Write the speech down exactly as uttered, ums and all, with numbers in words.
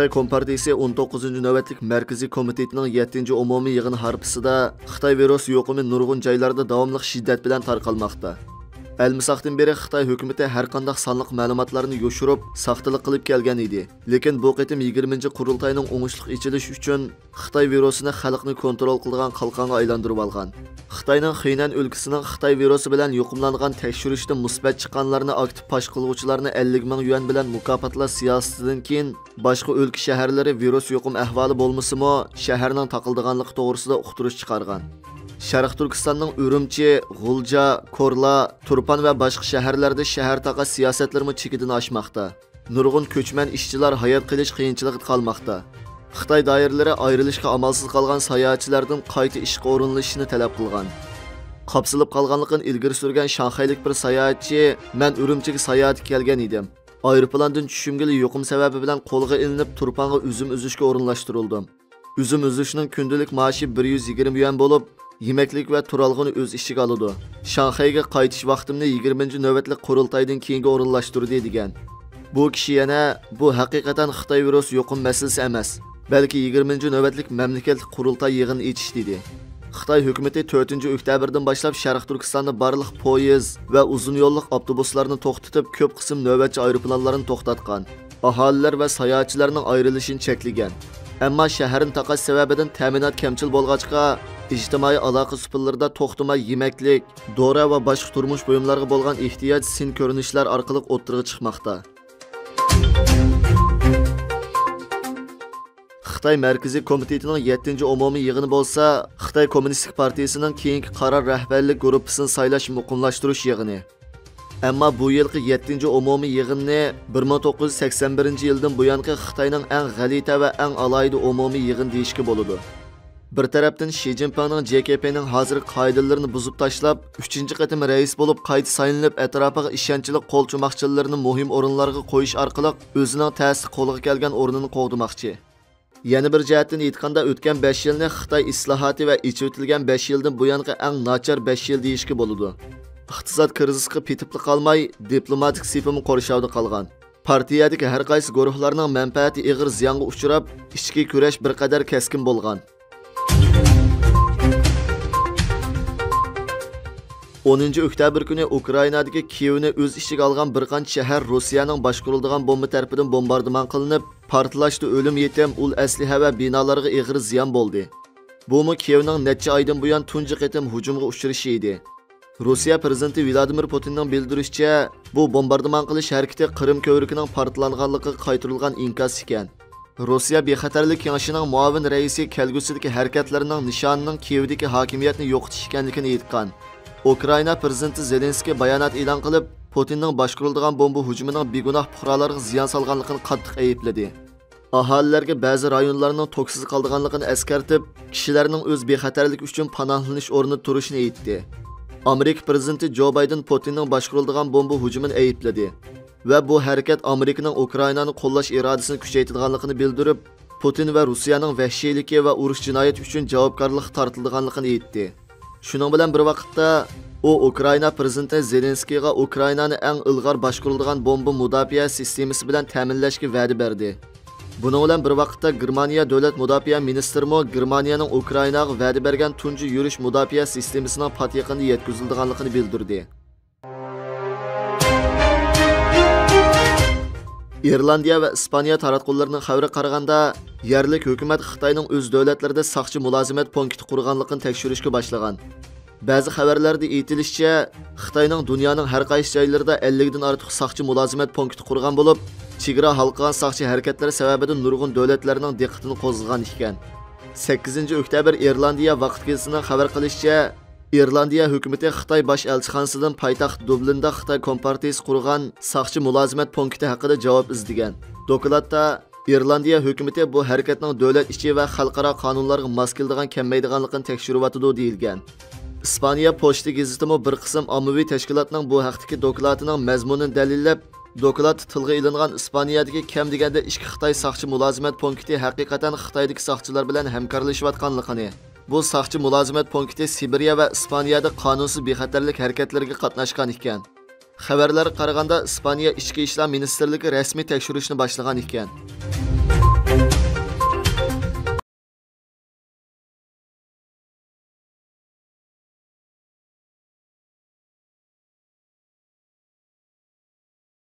خىتاي كومپارتىيىسى ئون توققۇزىنچى نۆۋەتلىك مەركىزىي كومىتېتىنىڭ يەتتىنچى ئومۇمىي يىغىنى ھارپىسىدا خىتاي ۋىرۇس يۇقۇمى نۇرغۇن جايلاردا داۋاملىق شىددەت بىلەن تارقالماقتا. ئەلمىساقتىن بېرى خىتاي ھۆكۈمىتى ھەرقانداق سانلىق مەلۇماتلارنى يوشۇرۇپ، ساختىلىق قىلىپ كەلگەن ئىدى. لېكىن بۇ قېتىم يىگىرمىنچى قۇرۇلتاينىڭ ئوڭۇشلۇق ئېچىلىشى ئۈچۈن خىتاي ۋىرۇسىنى خەلقنى كونترول قىلىدىغان قالقانغا ئايلاندۇرۇۋالغان. خىتاينىڭ خېنەن ئۆلكىسىنىڭ خىتاي ۋىرۇسى بىلەن يۇقۇملانغان تەكشۈرۈشتە مۇسبەت چىققانلارنى ئاكتىپ پاش قىلغۇچىلارنى ئەللىك مىڭ يۈەن بىلەن مۇكاپاتلاش سىياسىتىدىن كېيىن، باشقا ئۆلكە شەھەرلىرى ۋىرۇس يۇقۇم ئەھۋالى بولمىسىمۇ، شەھەرنىڭ تاقىلىدىغانلىقى توغرىسىدا ئۇقتۇرۇش چىقارغان. شەرقىي تۈركىستاننىڭ ئۈرۈمچى، غۇلجا، كورلا، تۇرپان ۋە باشقا شەھەرلەردە شەھەر تاقا سىياسەتلىرىمۇ چېكىدىن ئاشماقتا. نۇرغۇن كۆچمەن ئىشچىلار ھايات قېلىش قىيىنچىلىقىدا قالماقتا. خىتاي دائىرىلىرى ئايرىلىشقا ئامالسىز قالغان ساياھەتچىلەردىن قايتا ئىشقا ئورۇنلىشىشنى تەلەپ قىلغان. قاپسىلىپ قالغانلىقىنى ئىلگىرى سۈرگەن شاڭخەيلىك بىر ساياھەتچى، مەن ئۈرۈمچىگە ساياھەتكە كەلگەن ئىدىم. ئايروپىلاندىن چۈشۈمگىلا يۇقۇم سەۋەبى بىلەن قولغا ئېلىنىپ، تۇرپانغا ئۈزۈم ئۈزۈشكە ئورۇنلاشتۇرۇلدۇم. ئۈزۈم ئۈزۈشنىڭ كۈندىلىك مائاشى بىر يۈز يىگىرمە يۈەن بولۇپ، يېمەكلىك ۋە تۇرالغۇنى ئۆز ئىچىگە ئالىدۇ. شاڭخەيگە قايتىش ۋاقتىمنى يىگىرمىنچى نۆۋەتلىك قۇرۇلتايدىن كېيىنگە ئورۇنلاشتۇردى، دېگەن. بۇ كىشى يەنە، بۇ ھەقىقەتەن خىتاي ۋىرۇس يۇقۇم مەسىلىسى ئەمەس، بەلكى يىگىرمىنچى نۆۋەتلىك مەملىكەتلىك قۇرۇلتاي يىغىنى ئېچىش، دېدى. خىتاي ھۆكۈمىتى تۆتىنچى ئۆكتەبىردىن باشلاپ شەرقىي تۈركىستاندا بارلىق پويىز ۋە ئۇزۇن يوللۇق ئاپتوبۇسلارنى توختىتىپ، كۆپ قىسىم نۆۋەتچى ئايروپىلانلارنى توختاتقان. ئاھالىلەر ۋە ساياھەتچىلەرنىڭ ئايرىلىشىنى چەكلىگەن. ئەمما شەھەرنى تاقاش سەۋەبىدىن تەمىنات كەمچىل بولغاچقا، ئىجتىمائىي ئالاقە سۇپىلىرىدا توختىماي يېمەكلىك، دورا ۋە باشقا تۇرمۇش بۇيۇملىرىغا بولغان ئېھتىياج سىن كۆرۈنۈشلەر ئارقىلىق ئوتتۇرىغا چىقماقتا. خىتاي مەركىزىي كومىتېتىنىڭ يەتتىنچى ئومۇمىي يىغىنى بولسا خىتاي كوممۇنىستىك پارتىيىسىنىڭ كېيىنكى قارار رەھبەرلىك گۇرۇپپىسىنى سايلاشنى مۇقىملاشتۇرۇش يىغىنى. ئەمما بۇ يىلقى يەتتىنچى ئومۇمىي يىغىننى بىر مىڭ توققۇز يۈز سەكسەن بىرىنچى يىلدىن بۇيانقى خىتاينىڭ ئەڭ غەلىتە ۋە ئەڭ ئالاھىدە ئومۇمىي يىغىن دېيىشكە بولىدۇ. بىر تەرەپتىن، شى جىنپىڭنىڭ جې كې پېنىڭ ھازىرقى قائىدىلىرىنى بۇزۇپ تاشلاپ، ئۈچىنچى قېتىم رەئىس بولۇپ قايتا سايلىنىپ، ئەتراپىغا ئىشەنچلىك قول چوماقچىلىرىنى مۇھىم ئورۇنلارغا قويۇش ئارقىلىق ئۆزىنىڭ تەستە قولغا كەلگەن ئورنىنى قوغدىماقچى. يەنە بىر جەھەتتىن ئېيتقاندا، ئۆتكەن بەش يىلنى خىتاي ئىسلاھاتى ۋە ئېچىۋېتىلگەن بەش يىلدىن بۇيانقى ئەڭ ناچار بەش يىل دېيىشكە بولىدۇ. ئىقتىساد كىرىزىسقا پېتىپلا قالماي، دىپلوماتىك سېپىمۇ قورشاۋدا قالغان. پارتىيەدىكى ھەر قايسى گۇرۇھلارنىڭ مەنپەئەتى ئېغىر زىيانغا ئۇچراپ، ئىچكى كۈرەش بىر قەدەر كەسكىن بولغان. ئونىنچى ئۆكتەبىر كۈنى ئۇكرائىنادىكى كىيېۋنى ئۆز ئىچىگە ئالغان بىر قانچە شەھەر روسىيەنىڭ باشقۇرۇلىدىغان بومبا تەرىپىدىن بومباردىمان قىلىنىپ، پارتلاشتا ئۆلۈم يېتىم، ئۇل ئەسلىھە ۋە بىنالارغا ئېغىر زىيان بولدى. بۇمۇ كىيېۋنىڭ نەچچە ئايدىن بۇيان تۇنجى قېتىم ھۇجۇمغا ئۇچرىشى ئىدى. روسىيە پىرېزىدېنتى ۋلادىمىر پۇتىننىڭ بىلدۈرۈشىچە، بۇ بومباردىمان قىلىش ھەرىكىتى قىرىم كۆۋرۈكىنىڭ پارتلانغانلىقىغا قايتۇرۇلغان ئىنكاس ئىكەن. روسىيە بىخەتەرلىك كېڭىشىنىڭ مۇئاۋىن رەئىسى كەلگۈسىدىكى ھەرىكەتلىرىنىڭ نىشانىنىڭ كىيېۋدىكى ھاكىمىيەتنى يوقىتىش ئىكەنلىكىنى ئېيتقان. ئۇكرائىنا پىرېزىدېنتى زېلېنسكىي بايانات ئېلان قىلىپ، پۇتىننىڭ باشقۇرۇلىدىغان بومبا ھۇجۇمىنىڭ بىگۇناھ پۇقرالارغا زىيان سالغانلىقىنى قاتتىق ئەيىبلىدى. ئاھالىلەرگە بەزى رايونلارنىڭ توكسىز قالىدىغانلىقىنى ئەسكەرتىپ، كىشىلەرنىڭ ئۆز بىخەتەرلىكى ئۈچۈن پاناھلىنىش ئورنىدا تۇرۇشىنى ئېيتتى. ئامېرىكا پىرېزىدېنتى جو بايدېن پۇتىننىڭ باشقۇرۇلىدىغان بومبا ھۇجۇمىنى ئەيىبلىدى ۋە بۇ ھەرىكەت ئامېرىكىنىڭ ئۇكرائىنانى قوللاش ئىرادىسىنى كۈچەيتىدىغانلىقىنى بىلدۈرۈپ، پۇتىن ۋە روسىيەنىڭ ۋەھشىيلىكى ۋە ئۇرۇش جىنايىتى ئۈچۈن جاۋابكارلىققا تارتىلىدىغانلىقىنى ئېيتتى. شۇنىڭ بىلەن بىر ۋاقىتتا، ئۇ ئۇكرائىنا پىرېزىدېنتى زېلېنسكىيغا ئۇكرائىنانى ئەڭ ئىلغار باشقۇرۇلىدىغان بومبا مۇداپىئە سىستېمىسى بىلەن تەمىنلەشكە ۋەدە بەردى. بۇنىڭ بىلەن بىر ۋاقىتتا، گېرمانىيە دۆلەت مۇداپىئە مىنىستىرىمۇ گېرمانىيەنىڭ ئۇكرائىناغا ۋەدە بەرگەن تۇنجى يۈرۈش مۇداپىئە سىستېمىسىنىڭ پات يېقىندا يەتكۈزۈلىدىغانلىقىنى بىلدۈردى. ئىرلاندىيە ۋە ئىسپانىيە تاراتقۇلىرىنىڭ خەۋىرىگە قارىغاندا، يەرلىك ھۆكۈمەت خىتاينىڭ ئۆز دۆلەتلىرىدە ساقچى مۇلازىمەت پونكىتى قۇرغانلىقىنى تەكشۈرۈشكە باشلىغان. بەزى خەۋەرلەردە ئېيتىلىشىچە، خىتاينىڭ دۇنيانىڭ ھەر قايسى جايلىرىدا ئەللىكتىن ئارتۇق ساقچى مۇلازىمەت پونكىتى قۇرغان بولۇپ، چېگرا ھالقىغان ساقچى ھەرىكەتلىرى سەۋەبىدىن نۇرغۇن دۆلەتلەرنىڭ دىققىتىنى قوزغىغان ئىكەن. سەككىزىنچى ئۆكتەبىر ئىرلاندىيە ۋاقىت گېزىتىنىڭ خەۋەر قىلىشىچە، ئىرلاندىيە ھۆكۈمىتى خىتاي باش ئەلچىخانىسىدىن پايتەخت دۇبلىندا خىتاي كومپارتىيىسى قۇرغان ساقچى مۇلازىمەت پونكىتى ھەققىدە جاۋاب ئىزدىگەن. دوكلاتتا، ئىرلاندىيە ھۆكۈمىتى بۇ ھەرىكەتنىڭ دۆلەت ئىچى ۋە خەلقئارا قانۇنلارغا ماس كېلىدىغان كەلمەيدىغانلىقىنى تەكشۈرۈۋاتىدۇ، دېيىلگەن. ئىسپانىيە پوچتا گېزىتىمۇ بىر قىسىم ئاممىۋى تەشكىلاتنىڭ بۇ ھەقتىكى دوكلاتىنىڭ مەزمۇنىنى دەلىللەپ، دوكلاتتا تىلغا ئېلىنغان ئىسپانىيەدىكى كەم دېگەندە ئىككى خىتاي ساقچى مۇلازىمەت پونكىتى ھەقىقەتەن خىتايدىكى ساقچىلار بىلەن ھەمكارلىشىۋاتقانلىقىنى، بۇ ساقچى مۇلازىمەت پونكىتى سىبىرىيە ۋە ئىسپانىيەدە قانۇنسىز بىخەتەرلىك ھەرىكەتلىرىگە قاتناشقان ئىكەن. خەۋەرلەرگە قارىغاندا، ئىسپانىيە ئىچكى ئىشلار مىنىستىرلىكى رەسمىي تەكشۈرۈشنى باشلىغان ئىكەن.